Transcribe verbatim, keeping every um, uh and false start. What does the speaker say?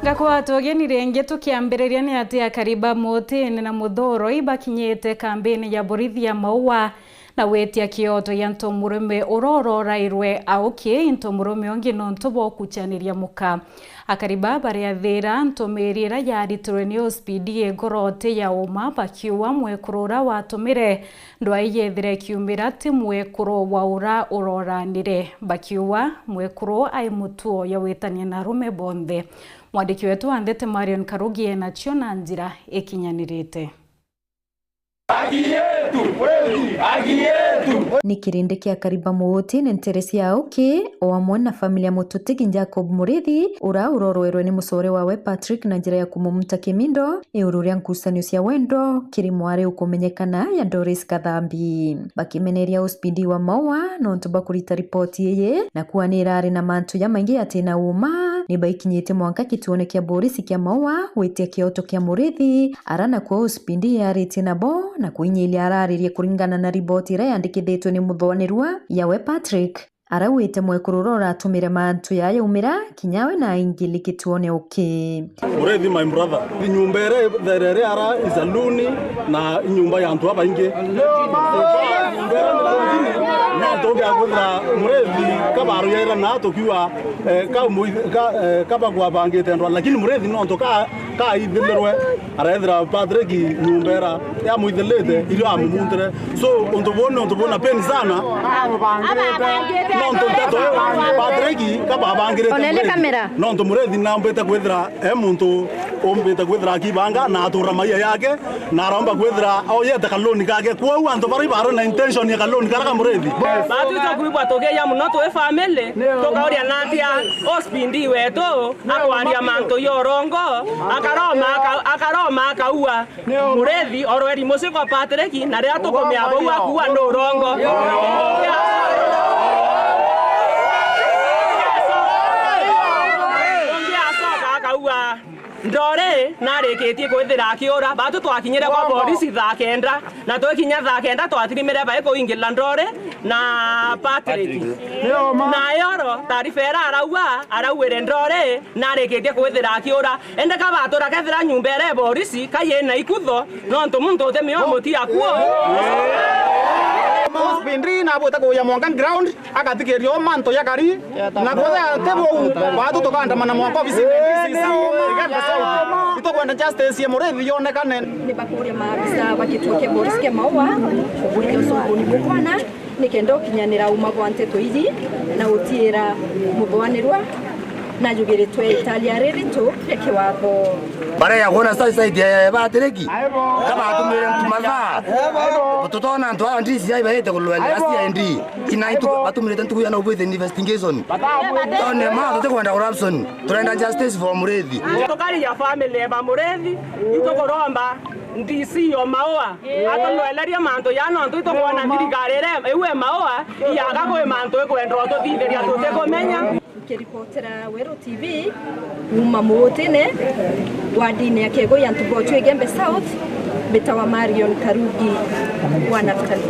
Ngakwa tugeni ringi tukiambiriria ni ati akari ba Mutini na Muthurwa ibakinyite kambini ya borithi ya Maua na gwitia kioto gia ntomurume uria urorairwe auki ntomurume ungi nontu bwa ukuchaniria muka. Akari ba bariathira ntumiri iria yaritirwe ni O C P D igoroti ya uma bakiuga mwekuru uria watumire ndwai yethire ikiumira ti mwekuru wa uria uroranire, bakiuga mwekuru ai mutuo ya gwitania na arume bonthe. Mwandiki wetu wa ndeto Marion Karugi enacio na njira ikinyanirite. Haki yetu, kweli, haki yetu. Ni kirindi kia akari ba Mutini, ntere cia auki, o amwe na family ya mututigi Jacob Murithi, uria urorwerwe ni mucore wawe Patrick na njira ya kumumuta kimindo, iguru ria ngucanio cia wendo kiri mwari ukumenyekana ya Doris Kathambi. Bakimeneria O C P D wa Maua nontu bwa kurita ripoti iyi, na kuua ni irari na mantu jamaingi atina uma, ni baikinyite mwanka kituone kia borisi kia Maua gwitia kioto kia Murithi, ara nakuo O C P D yaritie nabo na kuinyiria araririe kuringana na riboti iria yandikithitwe ni muthwanirua yawe Patrick. Araugite mwekuru uria uratumire mantu jaa jaumira, kinya we na aingili kituone uki. Murithi, my brother. Nyumba iria ithere iri ara isaluni na nyumba ya antu abaingi. Nyumba iria ni kotini, no tuge kwithira Murithi kabarujaira na tukiuga, eh, ka mui-, ka, eh, kaba kwabangite ndwara, lakini Murithi nontu ka, kaithilirwe, arethira Patrick nyumba iria yamuithilite, irio amumuntire. So, untu buu ni untu buna pain sana. Nontu nteto, Patrick kababangirite Murithi. Nontu Murithi nambite kwithira e muntu umbite kwithira akibanga na atura maia yake, na aromba kwithira oyete kaloni kake. Kwou antu baria ibari na intention ya kaloni karia ka Murithi. Batwite kuigua tugiia muno twi family, tukauria natia O C P D wetu akwaria mantu ya urongo, akaroma aka-, akaroma akaua. Murithi orweri mucii kwa Patrick, na riria tukumea bau akuua ni urongo. Ungi acoka akaua ndori narikitie kwithira akiura. Batu twakinyire kwa borisi thaa kenda, na twikinya thaa kenda twathirimire bai kuingirira ndori na Patrick. Na yoro taarifa iria araua, arauire ndori narikitie kwithira akiura. Indi kabatura kethira nyumba iria borisi kai ina ikutho, nontu muntu utimio muti akuo. Spindri nabwite kuja mwanka ground, agathikiria mantu ya kari, na kwethira ti buu, batu tukandamana mwanka ofisini ya D C C, Igembe South. Itukwenda justice ya Murithi yonekane. Ni bakuria maabisa ba kituo kia borisi kia Maua, kugwithia ucunguni bukwana, nikenda ukinyanira uma bwa nteto iji na utiira muthwanirwa najugiritwe italia riritu ria kiwatho. Baria ya kuona side, side ya, ya Patrick, kama atumire ntu mathaa. Tutona antu aa D C I baite kulwele, C I D. Ina itu batumirite ntuku ya no with investigation. Tone ma tutikwenda corruption. Turenda justice for Murithi. Tukari ya family ba Murithi, itukuromba D C o Maua atunwelerie mantu ya nontu itukwona thirikari iria iu e Maua iaga kwi mantu ikwenda ututhithiria tutikumenya. Nkiripotera Weru T V kuuma Mugutine, wardini ya Kegoi ya Ntubochu Igembe South, mbitawa Marion Karugi wa Naftali.